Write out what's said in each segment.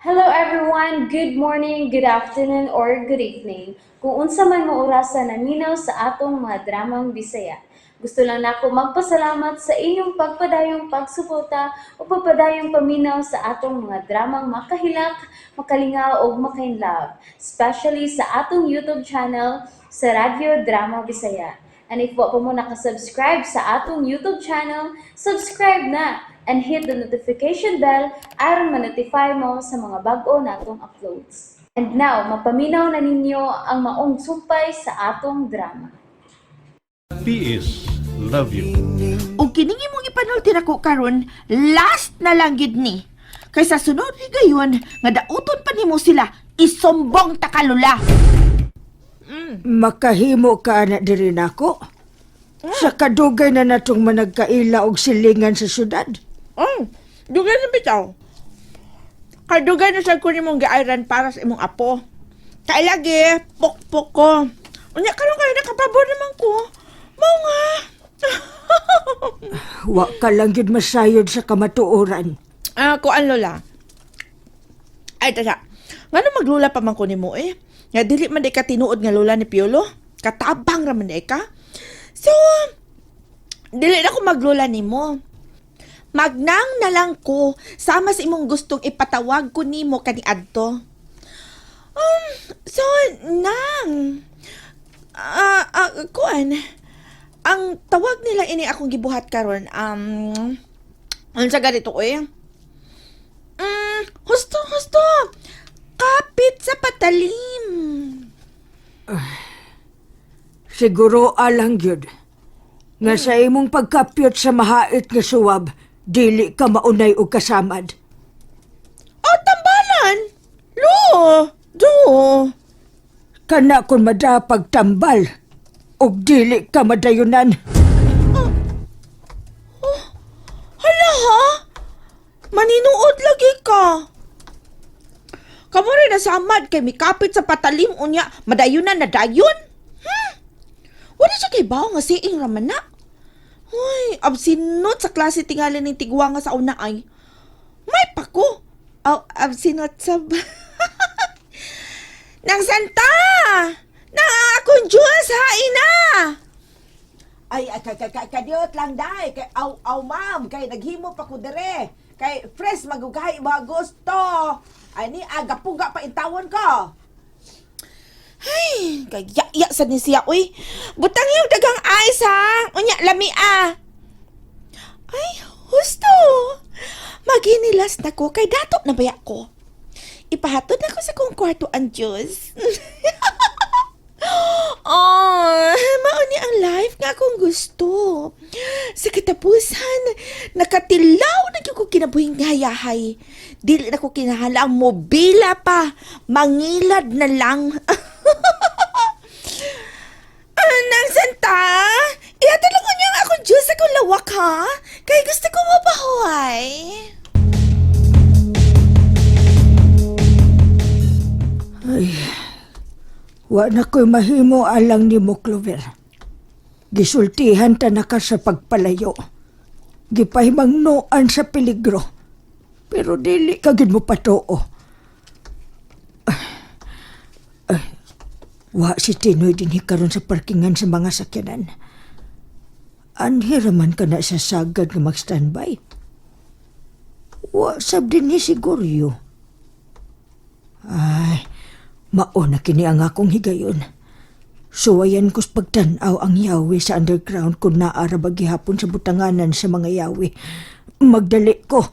Hello everyone! Good morning, good afternoon, or good evening. Kung unsa man mo orasa naminaw sa atong mga dramang Bisaya. Gusto lang nako magpasalamat sa inyong pagpadayong pagsuporta o pagpadayong paminaw sa atong mga dramang makahilak, makalingaw ug makainlove, especially sa atong YouTube channel sa Radyo Drama Bisaya. And if wa pa mo nakasubscribe sa atong YouTube channel, subscribe na and hit the notification bell aron ma-notify mo sa mga bag-o natong uploads. And now, mapaminaw na ninyo ang maong sumpay sa atong drama. PS love you. Ug kining imong ipanulti nako karon, last na lang gid ni. Kay sa sunod higayon nga dauton pa nimo sila, isumbong ta ka, Lola. Makahimo ka ana diri nako. Sa kadugay na natong managkaila og silingan sa syudad. Oh, dugay na bitaw. Kadugay na sad ko nimong giayran para sa imong apo. Kay lagi, pokpok ko. Unya karon kay nakapabor naman ko. Mao nga. Wa ka lang gyud masayod sa kamatuoran. Ah, kuan, Lola. Ay, tasa. Ngano maglula pa man ko nimo eh? Nga dili man di ka tinuod nga lola ni Piolo. Katabang ra man di ka. So, dili na ko maglula nimo. Magnang na lang ko sama sa imong gustong ipatawag ko nimo kaniadto. So, nang. Kuan. Ang tawag nila ini akong gibuhat karon unsa ganito eh? Husto, husto. Kapit sa patalim. Siguro alang gyud nga sa imong pagkapyot sa mahait nga suwab, dili ka maunay og kasamad. Oh, tambalan. Lo, do. Kana kun madapag tambal og dili ka madayunan. Hala ha? Maninuod lagi ka. Kamo rin nasamad kay mikapit sa patalim unya madayunan na dayon. Wala siya kay bawo nga siing raman na. Hoy, absinot sa klase tingali ning tigwa nga sa una ay. May pako. Aw, absinot sa. Nang Santa! Nang akong juice, hain na! Ay, ay, kay, kay, kay, kadiyot lang day. Kay, aw, aw, ma'am. Kay naghimo pa ko dire. Kay fresh magugay mga gusto. Ay, ni aga puga pa intawon ko. Ay, kaya sa ni siya, uy. Butang yung dagang ice, ha? Unya, lami, ah. Ay, husto. Maginilas na ko, kay dato na baya ko. Ipahatod na ko sa kong kwarto ang juice. Oh, mao ni ang life nga akong gusto. Sa katapusan, nakatilaw na gyud ko kinabuhing hayahay. Dili na ko kinahanglan mobila pa. Mangilad na lang. Nang Santa, ihatod lang ko niya ang akong juice sa akong lawak ha. Kay gusto ko mapahuway. Ay, wa na ko'y mahimo alang nimo, Clover. Gisultihan ta na ka sa pagpalayo. Gipahimangnoan sa peligro. Pero dili ka gid mo patuo. Ay, wa si Tinoy dinhi karon sa parkingan sa mga sakyanan. Anhi raman ka na sa sagad nga mag-standby. Wa sab dinhi siguryo. Ay, mao na kini ang akong higayon. Suwayan ko sa pagtan-aw ang yawi sa underground kung naa ra ba gihapon sa butanganan sa mga yawi. Magdali ko.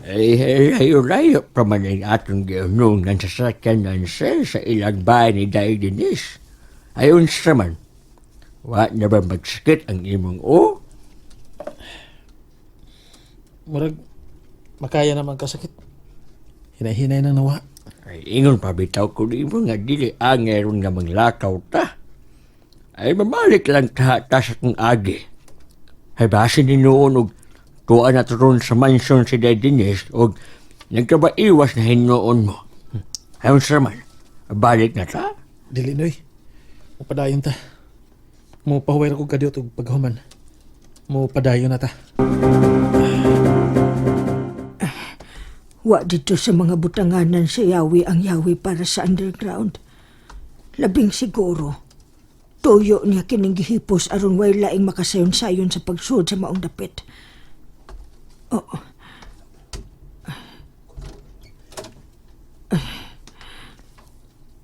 Ay, layo-layo pa man ang atong giunungan sa sakyanan, sir, sa ilang bahay ni Day Denise. Ayon sa man, wa na ba magsakit ang imong o? Murag, makaya naman kasakit. Hinay-hinay nang nawa. Ay, ingon pa bitaw ko nimo nga dili angay ron nga manglakaw ta. Ay, mamalik lang ta, ta sa kong agi. Ay, basin ni noon og tuwa na ron sa mansion si Day Denise og nagkabaiwas na hinuon mo. Ayon sa man, balik na ta. Dili, Noy. Mupadayon ta. Mupahuway ra kog kadiyot og paghuman. Mupadayon na ta. Wa dito sa mga butanganan sa yawi ang yawi para sa underground. Labing siguro. Tuyo niya kining gihipos aron way laing makasayon-sayon sa pagsud sa maong dapit. Oo.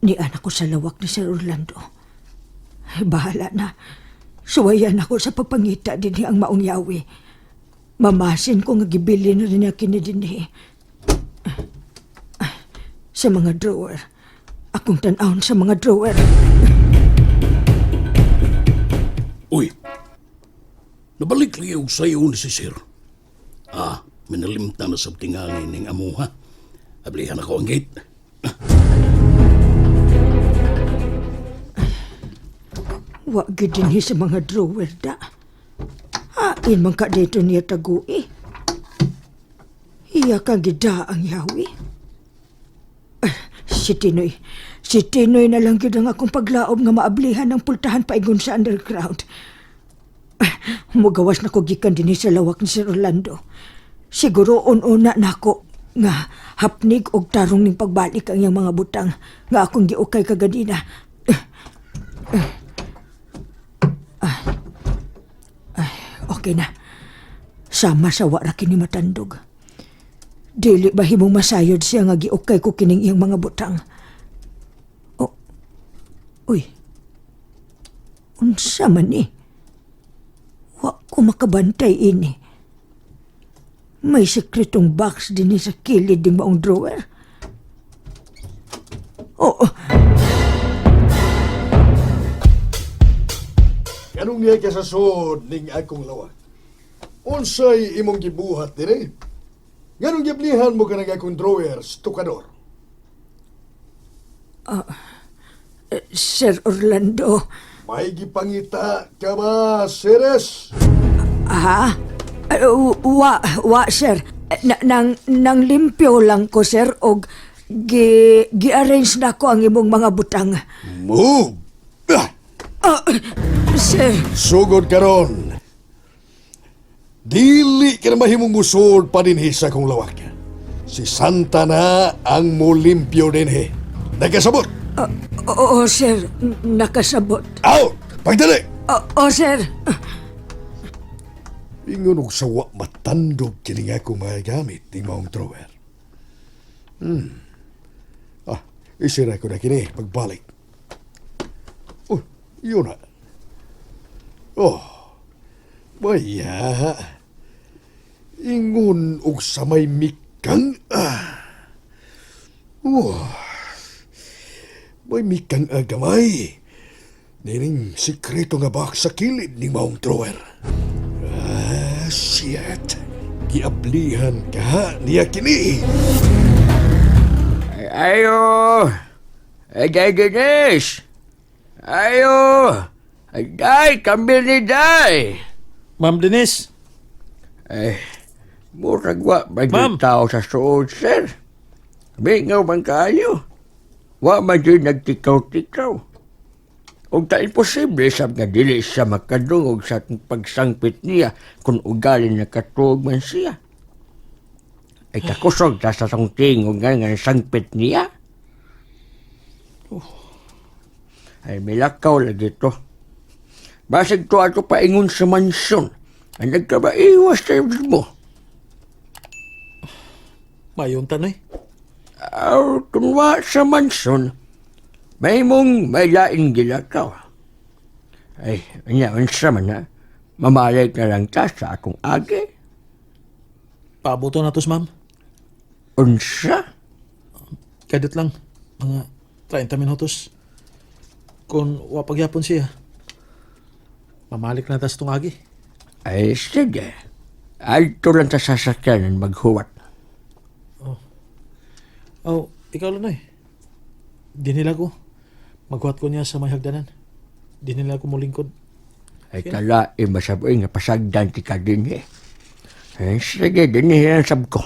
Nian ako sa lawak ni Sir Orlando. Ay, bahala na. Suwayan ako sa pagpangita din ang maong yawi. Mamasin ko nga gibili na rin niya kini dinhi. Sa mga drawer. Akong tan-awon sa mga drawer. Uy, nabalik liyaw sayo ni si Sir. Ah, minalimta na sa tingali ning amuha. Ablihan ako ang gate. Wa gid dinhi sa mga drawer da. Hain man ka dito niya tagui. Iya ka gida ang yawi. Ah, si Tinoy. Si Tinoy na lang gid ang akong paglaob nga maablihan ang pultahan paigon sa underground. Ah, mugawas na ko gikan dinhi sa lawak ni Sir Orlando. Siguro un-una nako nga hapnig og tarong ning pagbalik ang iyang mga butang nga akong giukay kaganina. Okay na. Sama sa wara kini matandog. Dili ba himong masayod siya nga giukay ko kining iyang mga butang? Oh. Uy. Unsa man ni? Wa ko makabantay ini. May sekretong box dinhi sa kilid ng maong drawer. Oh, oh, Kanong niya ka sa sud ning akong lawak? Unsay imong gibuhat dire? Nganong giblihan mo kanang akong drawer sa tukador? Sir Orlando. May gipangita ka ba, Ceres? Ha? Eh, Wa, sir. Nang limpyo lang ko, sir, og gi-arrange na ko ang imong mga butang. Move! Ah! Ah, sir, Sugod karon. Dili ka na mahimong musod pa dinhi sa akong lawak. Si Santa na ang mulimpyo dinhi. Nagkasabot! Oo, sir, nakasabot. Out! Pagdali! Oo, sir. Ingon og sawa matandog kini nga akong mga gamit ni maong drawer. Ah, isira ko na kini pagbalik. Oh, yun na. Oh, baya. Ingon og samay mikang ah. Oh, may mikang ah gamay. Nining sikreto nga box sa kilid ni maong drawer. Ah, shit. Giablihan ka niya kini. Ayo! Ay, Day Denise! Ayo! Ay, Day! Kambil ni Day! Ma'am Denise! Ay, murag wa ba Ma'am. yung tao sa suod, sir? Mingaw man kaayo. Wa man yun nagtikaw-tikaw. Ug ta imposible sab nga dili siya makadungog sa atong pagsangpit niya kung ugali nakatuog man siya. Ay kakusog ta sa atong tingog nga nga sangpit niya. Ay milakaw lagi to. Basig to ato paingon sa mansyon. Ay nagkabaiwas sa mo. Mayon tanoy. Aw, kung wa sa mansyon, may mong may laing gilakaw. Ay, anya, unsa man na, mamalay na lang ta sa akong agi. Paaboto na tos, ma'am. Unsa? Kadit lang. Mga 30 minutos. Kung wapagyapon siya, mamalik na tas tungagi. Ay, sige. Alto lang ta sasakyanan maghuwat. Oh, ikaw lang eh. Di nila ko. Maghuwat ko niya sa may hagdanan. Di nila ko mulingkod. Ay, tala, imasaboy nga pasagdan ti ka din eh. Ay, sige, dinhiran sab ko.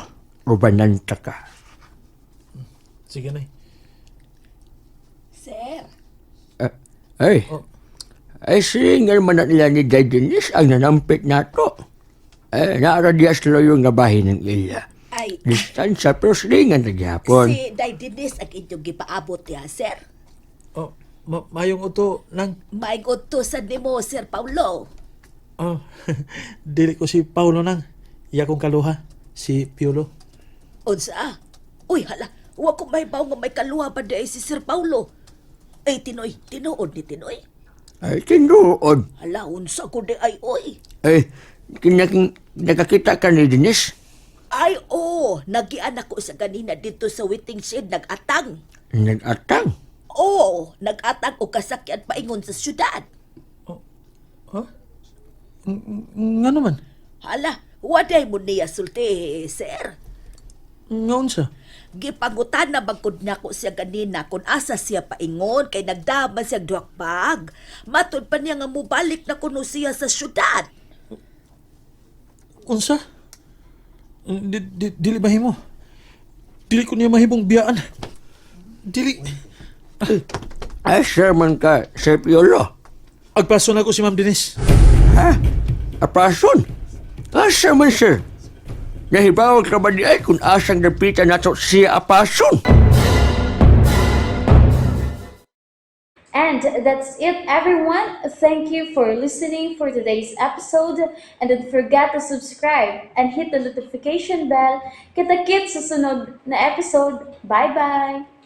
Ubanan ta ka. Sige na eh. Sir, Ay, Oh. ay singal man na nila ni Day Denise ang nanampit nato. Eh, naara diya sa loyo nga bahin ng ila. ay Ay, Distansya pero silingan na gihapon. si Day Denise ang inyong gipaabot niya, sir. Oh, mayong uto nang. May utusan nimo, Sir Paulo. Oh, dili ko si Paulo nang. Iya kong kaluha, si Piolo. Unsa? Uy, hala, wa ko may nga may kaluha pa di si Sir Paulo. Ay, Tinoy, tinuod ni Tinoy. Ay, tinuod. Hala, unsa ko di ay, oy. Ay, kinaking, nakakita ka ni Denise. Ay, oo, nagian ako sa ganina dito sa waiting shed, nag-atang. Nag-atang. Oo, nag-atang og kasakyan paingon sa syudad. Nga naman? Hala, waday mo niya sulti, sir. Nga unsa? Gipangutan na bagkod nako siya ganina kung asa siya paingon kay nagdaman siya duwakbag. Matod pa niya nga mubalik na kuno siya sa syudad. Unsa? Dili mahimo. Dili ko niya mahimong biyaan. Dili. Ay, sir man ka, Sir Piolo. Agpaso na ko si Ma'am Denise. Ha? Apason? Asa man, sir? Nahibawag ka ba di ay kung asang napita nato siya apason? And that's it, everyone. Thank you for listening for today's episode. And don't forget to subscribe and hit the notification bell. Kita-kits sa sunod na episode. Bye-bye!